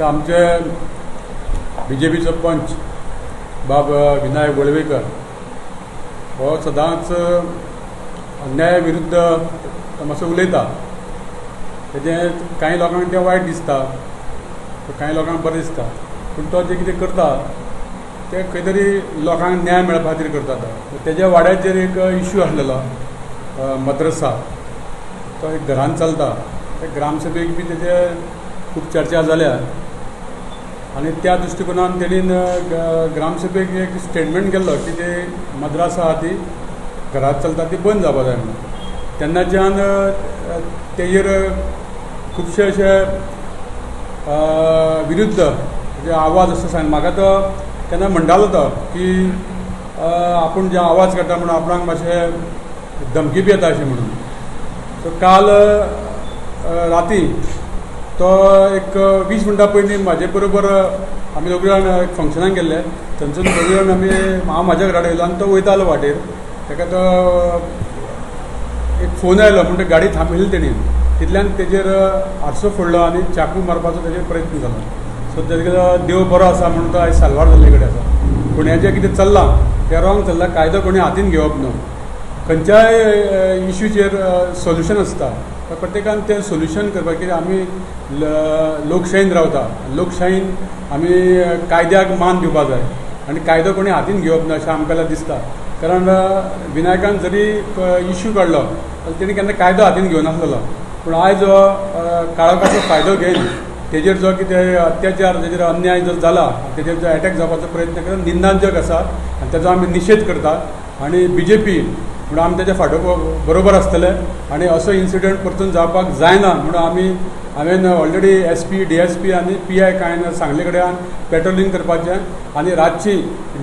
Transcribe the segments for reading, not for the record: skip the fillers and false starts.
आमचे बीजेपीचो पंच बाब विनायक वळवयकर हो सदांच अन्याया विरुद्ध मातसो उलयता. तेजें कांय लोकांक तें वायट दिसता, कांय लोकांक बरें दिसता, पूण तो जें कितें करता तें खंय तरी लोकांक न्याय मेळपा खातीर करता. तो तेज्या वाड्याचेर एक इश्यू आसलेलो मद्रसा, तो एक घरान चलता. ते ग्रामसभेक बी तेजे खूब चर्चा जाल्या आनी त्या दृश्टिकोनान तेणीन ग्रामसभेक एक स्टेटमेंट केल्लो की ते मद्रासा आहा ती घरांत चलता ती बंद जावपा जाय म्हणून. तेन्नाच्यान तेजेर खुबशे अशे विरुद्ध जे आवाज असो सांग, म्हाका तो केन्ना म्हणटालो तो की आपूण जे आवाज काडटा म्हणून आपणाक मातशें धमकी बी येता अशें म्हणून. सो काल राती तो एक 20 मिनटां पयलीं म्हाजे बरोबर आमी दोगूय जाण एक फंक्शनाक गेल्ले. थंयसून दोगूय जाण आमी, हांव म्हाज्या घरा येयलो आनी तो वयतालो वाटेर, ताका तो एक फोन आयलो म्हणटकीर गाडी थांबयली तेणी. तितल्यान तेजेर हारसो फोडलो आनी चाकू मारपाचो तेजेर प्रयत्न जालो. सो तेका देव बरो आसा म्हणून तो आयज साल्वार जाल्ले कडेन आसा. पूण हें जें कितें चल्लां तें रॉंग चल्लां. कायदो कोणी हातीन घेवप न्हू. खंयच्याय इश्यूचेर सोल्युशन आसता, प्रत्येकान तें सोल्युशन करपाक. कित्याक आमी लोकशाहीन रावता, लोकशाहीन आमी कायद्याक मान दिवपाक जाय आनी कायदो कोणी हातीन घेवप ना अशें आमकां दिसता. कारण विनायकान जरी इश्यू काडलो जाल्यार तेणी केन्ना कायदो हातीन घेवनासलेलो, पूण आयज हो काळोखाचो फायदो घेवन तेजेर जो कितें अत्याचार, तेजेर अन्याय जर जाला, तेजेर जो एटॅक जावपाचो प्रयत्न केला, निंदाजक आसा आनी तेजो आमी निशेध करता. आनी बीजेपी म्हणून आमी तेज्या फाटो बरोबर आसतले आनी असो इन्सिडंट परतून जावपाक जायना म्हणून आमी हांवें ऑलरेडी एसपी, डीएसपी आनी पीआय कांय सांगले कडेन पेट्रोलिंग करपाचें आनी रातची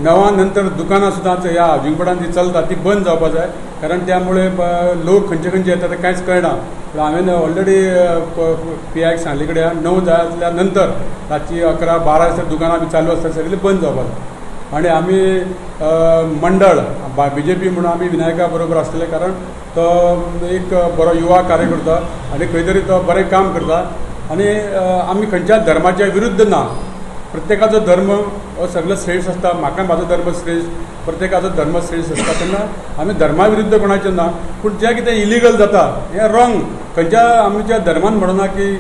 9 नंतर दुकानां सुद्दां ह्या हावजींग बोर्डान जी चलता ती बंद जावपा जाय. कारण त्यामुळे लोक खंयचे खंयचे येता ते कांयच कळना. पूण हांवें ऑलरेडी पीआयक सांगले कडेन 9 जाल्या नंतर रातची 11 12 वयसर दुकानां बी चालू आसता, सगळीं बंद जावपा जाय. आनी आमी मंडळ बीजेपी म्हणून आमी विनायका बरोबर आसतले, कारण तो एक बरो युवा कार्यकर्ता आनी खंय तरी तो बरें काम करता. आनी आमी खंयच्याच धर्माच्या विरुद्ध ना. प्रत्येकाचो धर्म हो सगळो श्रेश्ठ आसता. म्हाका म्हाजो धर्म श्रेश्ठ, प्रत्येकाचो धर्म श्रेश्ठ आसता. तेन्ना आमी धर्मा विरुद्ध कोणाचें ना, पूण जें कितें इलिगल जाता हें रॉंग. खंयच्या आमच्या धर्मान म्हणना की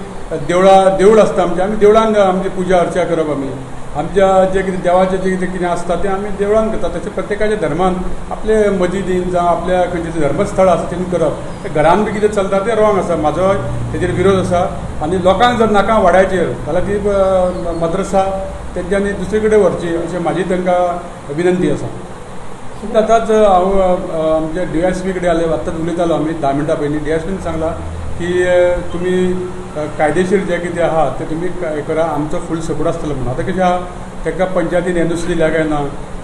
देवळां, देवूळ आसता आमचें, आमी देवळान आमची पुजा अर्चा करप, आमी आमच्या जें कितें देवाचें जें कितें कितें आसता तें आमी देवळान करता. तशें प्रत्येकाच्या धर्मान आपले मजिदीन जावं आपल्या खंयचें धर्मस्थळ आसा तेणी करप. तें घरान बी कितें चलता तें रॉंग आसा, म्हाजो तेजेर विरोध आसा. आनी लोकांक जर नाका वाड्याचेर जाल्यार ती मद्रसा तेंच्यांनी दुसरे कडेन व्हरची अशें म्हाजी तांकां विनंती आसा. आतांच हांव आमच्या डीएसपी कडेन आयले, आत्ताच उलयतालो आमी 10 मिनटां पयलीं. डीएसपीन सांगलां की तुमी कायदेशीर जें कितें आहा तें तुमी हें करा, आमचो फूल सपोर्ट आसतलो म्हणून. आतां कशें आहा, तांकां पंचायतीन एनओसी दिल्या काय ना,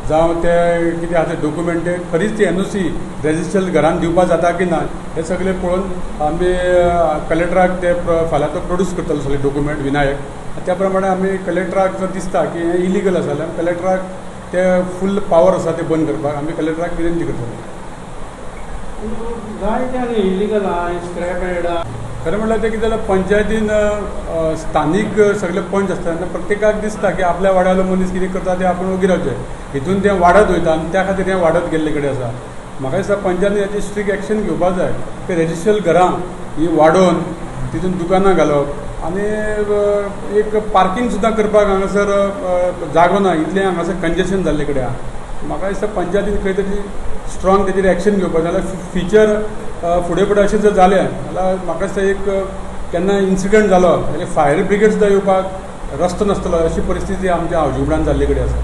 जावं ते कितें आहा ते डॉक्युमेंट ते खरीच ती एनओसी रेजिस्टर घरान दिवपा जाता की ना, हें सगळें पळोवन आमी कलेक्टराक ते फाल्यां तो प्रोड्यूस करतलो सगळे डॉक्युमेंट विनायक. त्या प्रमाणे आमी कलेक्टराक जर दिसता की हें इलिगल आसा जाल्यार कलेक्टराक ते फूल पावर आसा ते बंद करपाक आमी कलेक्टराक विनंती करतले. जायते इलिगल आहा, स्क्रॅप यार्ड. खरें म्हणल्यार तें कितें जालें, पंचायतीन स्थानीक सगळे पंच आसता तेन्ना प्रत्येकाक दिसता की आपल्या वाड्यालो मनीस कितें करता तें आपूण ओगी रावचें. हितून तें वाडत वयता आनी त्या खातीर हें वाडत गेल्ले कडेन आसा. म्हाका दिसता पंचायतीन हेची स्ट्रिक्ट एक्शन घेवपाक जाय. ते रेजिस्ट्रियल घरां ही वाडोवन तितून दुकानां घालप आनी एक पार्कींग सुद्दां करपाक हांगासर जागो ना, इतलें हांगासर कंजेशन जाल्ले कडेन आहा. म्हाका दिसता पंचायतीन खंय तरी स्ट्रॉंग तेजेर एक्शन घेवपाक जाय. जाल्यार फ्युचर फुडें फुडें अशें जर जालें जाल्यार म्हाका दिसता एक केन्ना इन्सिडंट जालो जाल्यार फायर ब्रिगेड सुद्दां येवपाक रस्तो नासतलो, अशी परिस्थिती आमच्या हावजींग बोर्डान जाल्ले कडेन आसा.